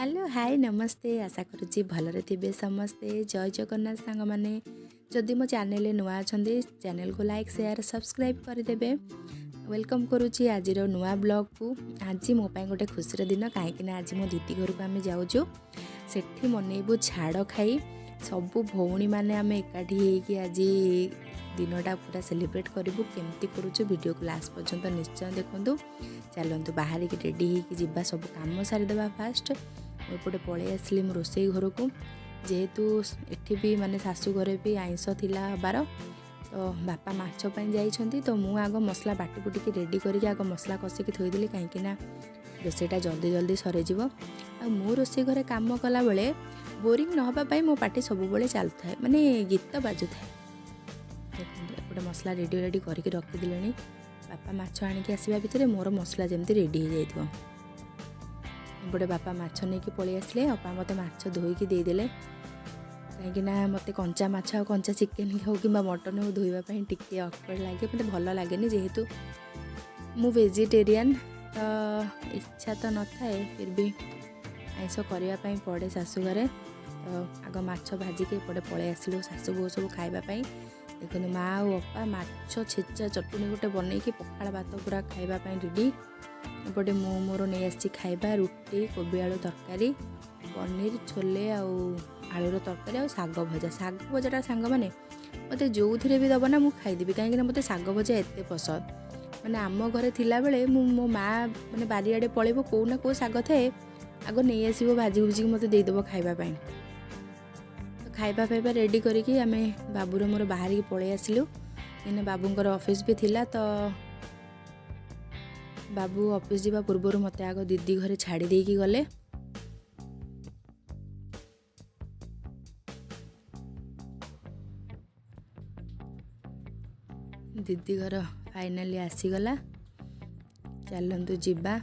Hello, ହାଏ, ନମସ୍ତେ। ଆଶା କରୁଛି ଭଲରେ ଥିବେ ସମସ୍ତେ। ଜୟ ଜଗନ୍ନାଥ ସାଙ୍ଗମାନେ। ଯଦି ମୋ ଚ୍ୟାନେଲରେ ନୂଆ ଅଛନ୍ତି, ଚ୍ୟାନେଲକୁ ଲାଇକ୍, ସେୟାର, ସବସ୍କ୍ରାଇବ୍ କରିଦେବେ। Welcome କରୁଛି ଆଜିର ନୂଆ ବ୍ଲଗ୍କୁ। ଆଜି ମୋ ପାଇଁ ଗୋଟେ ଖୁସିର ଦିନ, କାହିଁକିନା ଆଜି ମୋ ଦିଦି ଘରକୁ ଆମେ ଯାଉଛୁ। ସେଠି ମନେଇବୁ ଛାଡ଼ ଖାଇ। ସବୁ ଭଉଣୀମାନେ ଆମେ ଏକାଠି ହେଇକି ଆଜି ଦିନଟା ପୁରା ସେଲିବ୍ରେଟ୍ କରିବୁ। କେମିତି କରୁଛୁ, ଭିଡ଼ିଓକୁ ଲାଷ୍ଟ ପର୍ଯ୍ୟନ୍ତ ନିଶ୍ଚୟ ଦେଖନ୍ତୁ। ଚାଲନ୍ତୁ, ବାହାରିକି ରେଡ଼ି ହେଇକି ଯିବା। ସବୁ କାମ ସାରିଦେବା ଫାଷ୍ଟ। ମୁଁ ଏପଟେ ପଳେଇ ଆସିଲି ମୁଁ ରୋଷେଇ ଘରକୁ। ଯେହେତୁ ଏଠି ବି ମାନେ ଶାଶୁ ଘରେ ବି ଆଇଁଷ ଥିଲା ହେବାର, ତ ବାପା ମାଛ ପାଇଁ ଯାଇଛନ୍ତି, ତ ମୁଁ ଆଗ ମସଲା ବାଟି ବୁଟିକି ରେଡ଼ି କରିକି ଆଗ ମସଲା କଷିକି ଥୋଇଦେଲି, କାହିଁକିନା ରୋଷେଇଟା ଜଲ୍ଦି ଜଲ୍ଦି ସରିଯିବ। ଆଉ ମୁଁ ରୋଷେଇ ଘରେ କାମ କଲାବେଳେ ବୋରିଂ ନ ହେବା ପାଇଁ ମୋ ପାଟି ସବୁବେଳେ ଚାଲୁଥାଏ, ମାନେ ଗୀତ ବାଜୁଥାଏ। ଦେଖନ୍ତୁ, ଏପଟେ ମସଲା ରେଡ଼ି ରେଡ଼ି କରିକି ରଖିଦେଲେଣି। ବାପା ମାଛ ଆଣିକି ଆସିବା ଭିତରେ ମୋର ମସଲା ଯେମିତି ରେଡ଼ି ହେଇଯାଇଥିବ। ଏପଟେ ବାପା ମାଛ ନେଇକି ପଳେଇ ଆସିଲେ। ଅପା ମୋତେ ମାଛ ଧୋଇକି ଦେଇଦେଲେ, କାହିଁକିନା ମୋତେ କଞ୍ଚା ମାଛ ଆଉ କଞ୍ଚା ଚିକେନ୍ ହେଉ କିମ୍ବା ମଟନ୍ ହେଉ, ଧୋଇବା ପାଇଁ ଟିକେ ଅକ୍ୱାର୍ଡ଼ ଲାଗେ, ମୋତେ ଭଲ ଲାଗେନି। ଯେହେତୁ ମୁଁ ଭେଜିଟେରିଆନ୍, ତ ଇଚ୍ଛା ତ ନଥାଏ, ଫିର୍ ବି ଆଇଁଷ କରିବା ପାଇଁ ପଡ଼େ ଶାଶୁଘରେ। ତ ଆଗ ମାଛ ଭାଜିକି ଏପଟେ ପଳେଇ ଆସିଲୁ ଶାଶୁ ବୋହୂ ସବୁ ଖାଇବା ପାଇଁ। ଦେଖନ୍ତୁ, ମା ଆଉ ଅପା ମାଛ ଛେଚା ଚଟୁଣି ଗୋଟେ ବନେଇକି ପଖାଳ ଭାତ ପୁରା ଖାଇବା ପାଇଁ ରେଡ଼ି। ଏପଟେ ମୁଁ ମୋର ନେଇ ଆସିଛି ଖାଇବା, ରୁଟି, କୋବି ଆଳୁ ତରକାରୀ, ପନିର, ଛୋଲେ ଆଉ ଆଳୁର ତରକାରୀ ଆଉ ଶାଗ ଭଜା। ଶାଗ ଭଜାଟା ସାଙ୍ଗମାନେ, ମୋତେ ଯେଉଁଥିରେ ବି ଦେବ ନା, ମୁଁ ଖାଇଦେବି, କାହିଁକିନା ମୋତେ ଶାଗ ଭଜା ଏତେ ପସନ୍ଦ। ମାନେ ଆମ ଘରେ ଥିଲାବେଳେ ମୁଁ ମୋ ମା ମାନେ ବାରିଆଡ଼େ ପଳେଇବ, କେଉଁ ନା କେଉଁ ଶାଗ ଥାଏ, ଆଗ ନେଇ ଆସିବ, ଭାଜି ଭୁଜିକି ମୋତେ ଦେଇଦେବ ଖାଇବା ପାଇଁ। ତ ଖାଇବା ଫାଇବା ରେଡ଼ି କରିକି ଆମେ ବାବୁର ମୋର ବାହାରିକି ପଳେଇ ଆସିଲୁ, କାହିଁକିନା ବାବୁଙ୍କର ଅଫିସ୍ ବି ଥିଲା। ତ ବାବୁ ଅଫିସ୍ ଯିବା ପୂର୍ବରୁ ମୋତେ ଆଗ ଦିଦି ଘରେ ଛାଡ଼ି ଦେଇକି ଗଲେ। ଦିଦି ଘର ଫାଇନାଲି ଆସିଗଲା। ଚାଲନ୍ତୁ ଯିବା।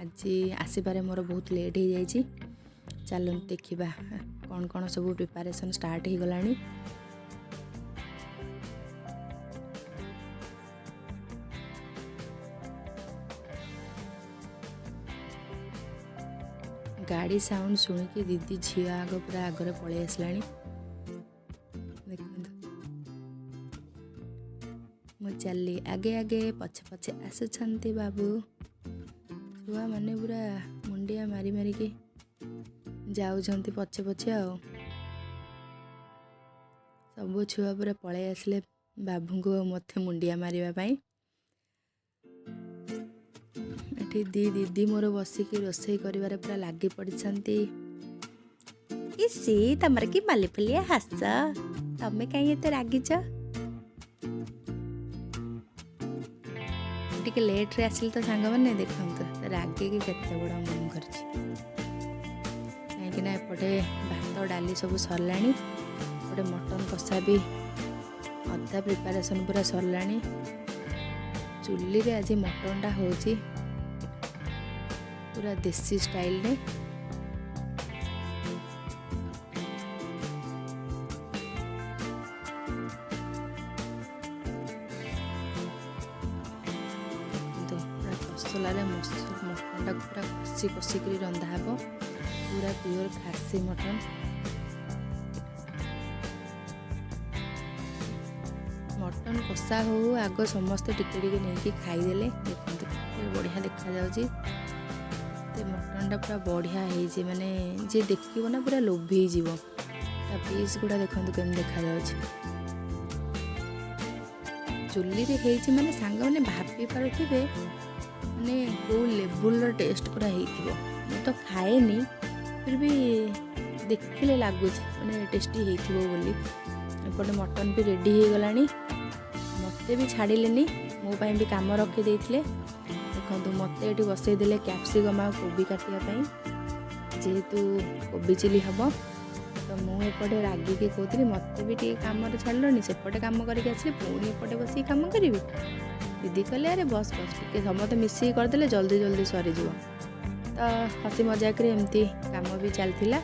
ଆଜି ଆସିବାରେ ମୋର ବହୁତ ଲେଟ୍ ହେଇଯାଇଛି। ଚାଲନ୍ତୁ ଦେଖିବା କ'ଣ କ'ଣ ସବୁ ପ୍ରିପାରେସନ୍ ଷ୍ଟାର୍ଟ ହେଇଗଲାଣି। ଗାଡ଼ି ସାଉଣ୍ଡ ଶୁଣିକି ଦିଦି ଝିଅ ଆଗ ପୁରା ଆଗରେ ପଳେଇ ଆସିଲାଣି। ଦେଖନ୍ତୁ, ମୁଁ ଚାଲି ଆଗେ ଆଗେ, ପଛେ ପଛେ ଆସୁଛନ୍ତି ବାବୁ। ଛୁଆମାନେ ପୁରା ମୁଣ୍ଡିଆ ମାରି ମାରିକି ଯାଉଛନ୍ତି ପଛେ ପଛେ। ଆଉ ସବୁ ଛୁଆ ପୁରା ପଳେଇ ଆସିଲେ ବାବୁଙ୍କୁ ଆଉ ମୋତେ ମୁଣ୍ଡିଆ ମାରିବା ପାଇଁ। ଏଠି ଦି ଦିଦି ମୋର ବସିକି ରୋଷେଇ କରିବାରେ ପୁରା ଲାଗି ପଡ଼ିଛନ୍ତି। ଇସି, ତମର କି ମଲ୍ଲିଫୁଲିଆ ହସ! ତମେ କାହିଁ ଏତେ ରାଗିଛ? ଟିକେ ଲେଟ୍ରେ ଆସିଲି ତ ସାଙ୍ଗମାନେ, ଦେଖନ୍ତୁ ରାଗିକି କେତେ ବଡ଼ ମୁହଁ କରିଛି। କାହିଁକିନା ଏପଟେ ଭାତ ଡାଲି ସବୁ ସରିଲାଣି, ଏପଟେ ମଟନ୍ କଷା ବି ଅଧା ପ୍ରିପାରେସନ୍ ପୁରା ସରିଲାଣି। ଚୁଲିରେ ଆଜି ମଟନ୍ଟା ହେଉଛି ପୁରା ଦେଶୀ ଷ୍ଟାଇଲରେ। ଦେଖନ୍ତୁ, ପୁରା ମସଲାରେ ମଟନ୍ଟାକୁ ପୁରା କଷି କଷିକିରି ରନ୍ଧା ହେବ, ପୁରା ପିଓର ଖାସି ମଟନ୍। ମଟନ୍ କଷା ହଉ, ଆଗ ସମସ୍ତେ ଟିକେ ଟିକେ ନେଇକି ଖାଇଦେଲେ। ଦେଖନ୍ତୁ, କେତେ ବଢ଼ିଆ ଦେଖାଯାଉଛି। ଏତେ ମଟନ୍ଟା ପୁରା ବଢ଼ିଆ ହେଇଛି, ମାନେ ଯିଏ ଦେଖିବ ନା, ପୁରା ଲୋଭେଇଯିବ। ତା ପିସ୍ ଗୁଡ଼ା ଦେଖନ୍ତୁ କେମିତି ଦେଖାଯାଉଛି। ଚୁଲିରେ ହେଇଛି ମାନେ ସାଙ୍ଗମାନେ ଭାବି ପାରୁଥିବେ, ମାନେ କେଉଁ ଲେବୁଲ୍ର ଟେଷ୍ଟ ପୁରା ହେଇଥିବ। ମୁଁ ତ ଖାଏନି, ଫିର୍ ବି ଦେଖିଲେ ଲାଗୁଛି ମାନେ ଟେଷ୍ଟି ହେଇଥିବ ବୋଲି। ଏପଟେ ମଟନ୍ ବି ରେଡ଼ି ହେଇଗଲାଣି। ମୋତେ ବି ଛାଡ଼ିଲେନି, ମୋ ପାଇଁ ବି କାମ ରଖିଦେଇଥିଲେ। ଦେଖନ୍ତୁ, ମୋତେ ଏଠି ବସେଇ ଦେଲେ କ୍ୟାପ୍ସିକମ୍ ଆଉ କୋବି କାଟିବା ପାଇଁ, ଯେହେତୁ କୋବି ଚିଲି ହେବ। ତ ମୁଁ ଏପଟେ ରାଗିକି କହୁଥିଲି, ମୋତେ ବି ଟିକେ କାମରେ ଛାଡ଼ିଲନି? ସେପଟେ କାମ କରିକି ଆସିଲି, ପୁଣି ଏପଟେ ବସିକି କାମ କରିବି? ଦିଦି କହିଲେ, ଆରେ ବସ୍ ବସ୍ ଟିକେ, ସମସ୍ତେ ମିଶିକି କରିଦେଲେ ଜଲ୍ଦି ଜଲ୍ଦି ସରିଯିବ। ତ ହସି ମଜାକରେ ଏମିତି କାମ ବି ଚାଲିଥିଲା।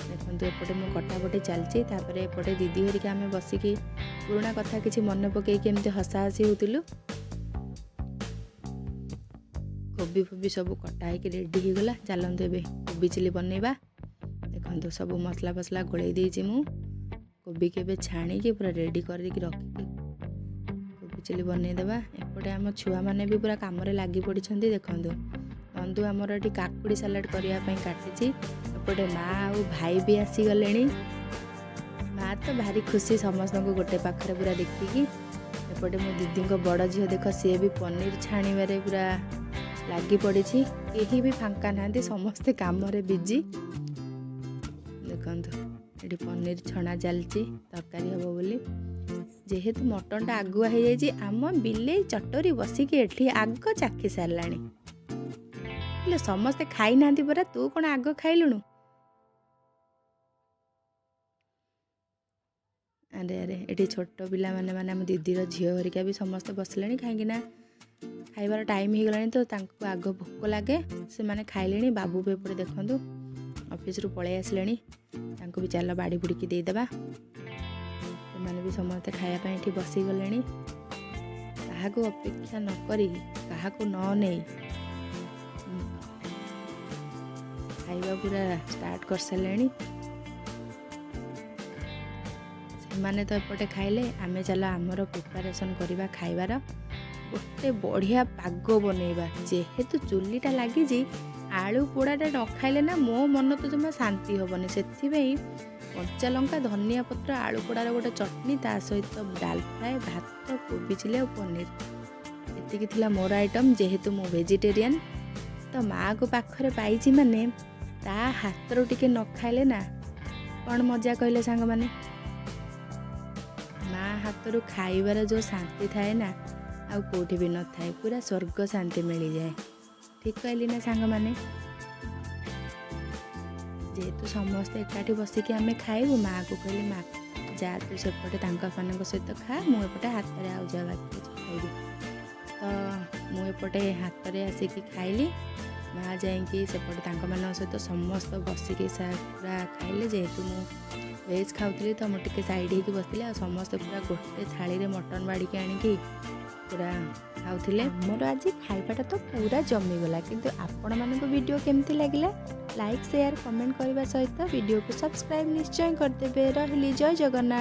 ଦେଖନ୍ତୁ, ଏପଟେ ମୁଁ କଟାକଟି ଚାଲିଛି। ତାପରେ ଏପଟେ ଦିଦି ହେରିକା ଆମେ ବସିକି ପୁରୁଣା କଥା କିଛି ମନେ ପକେଇକି ଏମିତି ହସା ହସି ହେଉଥିଲୁ। କୋବି ଫୋବି ସବୁ କଟା ହେଇକି ରେଡ଼ି ହେଇଗଲା। ଚାଲନ୍ତୁ, ଏବେ କୋବି ଚିଲି ବନେଇବା। ଦେଖନ୍ତୁ, ସବୁ ମସଲା ଫସଲା ଗୋଳେଇ ଦେଇଛି ମୁଁ। କୋବିକି ଏବେ ଛାଣିକି ପୁରା ରେଡ଼ି କରିକି ରଖିକି କୋବି ଚିଲି ବନେଇଦେବା। ଏପଟେ ଆମ ଛୁଆମାନେ ବି ପୁରା କାମରେ ଲାଗି ପଡ଼ିଛନ୍ତି। ଦେଖନ୍ତୁ, ନନ୍ଦୁ ଆମର ଏଠି କାକୁଡ଼ି ସାଲାଡ଼ କରିବା ପାଇଁ କାଟିଛି। ଏପଟେ ମା ଆଉ ଭାଇ ବି ଆସିଗଲେଣି। ମା ତ ଭାରି ଖୁସି ସମସ୍ତଙ୍କୁ ଗୋଟେ ପାଖରେ ପୁରା ଦେଖିକି। ଏପଟେ ମୋ ଦିଦିଙ୍କ ବଡ଼ ଝିଅ ଦେଖ, ସିଏ ବି ପନିର ଛାଣିବାରେ ପୁରା ଲାଗି ପଡ଼ିଛି। କେହି ବି ଫାଙ୍କା ନାହାନ୍ତି, ସମସ୍ତେ କାମରେ ବିଜି। ଦେଖନ୍ତୁ, ଏଠି ପନିର ଛଣା ଚାଲିଛି ତରକାରୀ ହେବ ବୋଲି। ଯେହେତୁ ମଟନଟା ଆଗୁଆ ହେଇଯାଇଛି, ଆମ ବିଲେଇ ଚଟରି ବସିକି ଏଠି ଆଗ ଚାଖି ସାରିଲାଣି। ହେଲେ ସମସ୍ତେ ଖାଇନାହାନ୍ତି ପରା, ତୁ କ'ଣ ଆଗ ଖାଇଲୁଣୁ? ଆରେ ଆରେ, ଏଠି ଛୋଟ ପିଲାମାନେ, ମାନେ ଆମ ଦିଦିର ଝିଅ ହେରିକା ବି ସମସ୍ତେ ବସିଲେଣି, କାହିଁକି ନା ଖାଇବାର ଟାଇମ୍ ହେଇଗଲାଣି, ତ ତାଙ୍କୁ ଆଗ ଭୋକ ଲାଗେ, ସେମାନେ ଖାଇଲେଣି। ବାବୁ ବି ଏପଟେ ଦେଖନ୍ତୁ ଅଫିସରୁ ପଳେଇ ଆସିଲେଣି, ତାଙ୍କୁ ବି ଚାଲ ବାଡ଼ି ବୁଡ଼ିକି ଦେଇଦେବା। ସେମାନେ ବି ସମସ୍ତେ ଖାଇବା ପାଇଁ ଏଠି ବସିଗଲେଣି। କାହାକୁ ଅପେକ୍ଷା ନ କରି, କାହାକୁ ନ ନେଇ ଖାଇବା ପୁରା ଷ୍ଟାର୍ଟ କରିସାରିଲେଣି। ସେମାନେ ତ ଏପଟେ ଖାଇଲେ, ଆମେ ଚାଲ ଆମର ପ୍ରିପାରେସନ୍ କରିବା ଖାଇବାର। ଗୋଟେ ବଢ଼ିଆ ପାଗ ବନେଇବା। ଯେହେତୁ ଚୁଲିଟା ଲାଗିଛି, ଆଳୁ ପୋଡ଼ାଟା ନ ଖାଇଲେ ନା ମୋ ମନ ତ ଜମା ଶାନ୍ତି ହେବନି। ସେଥିପାଇଁ କଞ୍ଚା ଲଙ୍କା, ଧନିଆ ପତ୍ର, ଆଳୁ ପୋଡ଼ାର ଗୋଟେ ଚଟଣି, ତା ସହିତ ଡାଲ ଫ୍ରାଏ, ଭାତ, କୋବି ଚିଲି ଆଉ ପନିର, ଏତିକି ଥିଲା ମୋର ଆଇଟମ୍। ଯେହେତୁ ମୁଁ ଭେଜିଟେରିଆନ୍, ତ ମାଆକୁ ପାଖରେ ପାଇଛି, ମାନେ ତା ହାତରୁ ଟିକେ ନ ଖାଇଲେ ନା କ'ଣ ମଜା କହିଲେ ସାଙ୍ଗମାନେ? ମା ହାତରୁ ଖାଇବାର ଯେଉଁ ଶାନ୍ତି ଥାଏ ନା, ଆଉ କେଉଁଠି ବି ନଥାଏ। ପୁରା ସ୍ୱର୍ଗ ଶାନ୍ତି ମିଳିଯାଏ। ଠିକ୍ କହିଲି ନା ସାଙ୍ଗମାନେ? ଯେହେତୁ ସମସ୍ତେ ଏକାଠି ବସିକି ଆମେ ଖାଇବୁ, ମାଆକୁ କହିଲି, ମା ଯା ତୁ ସେପଟେ ତାଙ୍କ ମାନଙ୍କ ସହିତ ଖା, ମୁଁ ଏପଟେ ହାତରେ ଆଉ ଯାହା ବାକି ଅଛି ଖାଇବି। ତ ମୁଁ ଏପଟେ ହାତରେ ଆସିକି ଖାଇଲି, ମା ଯାଇକି ସେପଟେ ତାଙ୍କମାନଙ୍କ ସହିତ ସମସ୍ତ ବସିକି ପୁରା ଖାଇଲେ। ଯେହେତୁ ମୁଁ ଭେଜ୍ ଖାଉଥିଲି, ତ ମୁଁ ଟିକେ ସାଇଡ଼୍ ହେଇକି ବସିଥିଲି। ଆଉ ସମସ୍ତେ ପୁରା ଗୋଟେ ଥାଳିରେ ମଟନ୍ ବାଢ଼ିକି ଆଣିକି ପୁରା ଖାଉଥିଲେ। ଆମର ଆଜି ଖାଇବାଟା ତ ପୁରା ଜମିଗଲା, କିନ୍ତୁ ଆପଣମାନଙ୍କୁ ଭିଡ଼ିଓ କେମିତି ଲାଗିଲା, ଲାଇକ୍, ସେୟାର, କମେଣ୍ଟ କରିବା ସହିତ ଭିଡ଼ିଓକୁ ସବସ୍କ୍ରାଇବ୍ ନିଶ୍ଚୟ କରିଦେବେ। ରହିଲି, ଜୟ ଜଗନ୍ନାଥ।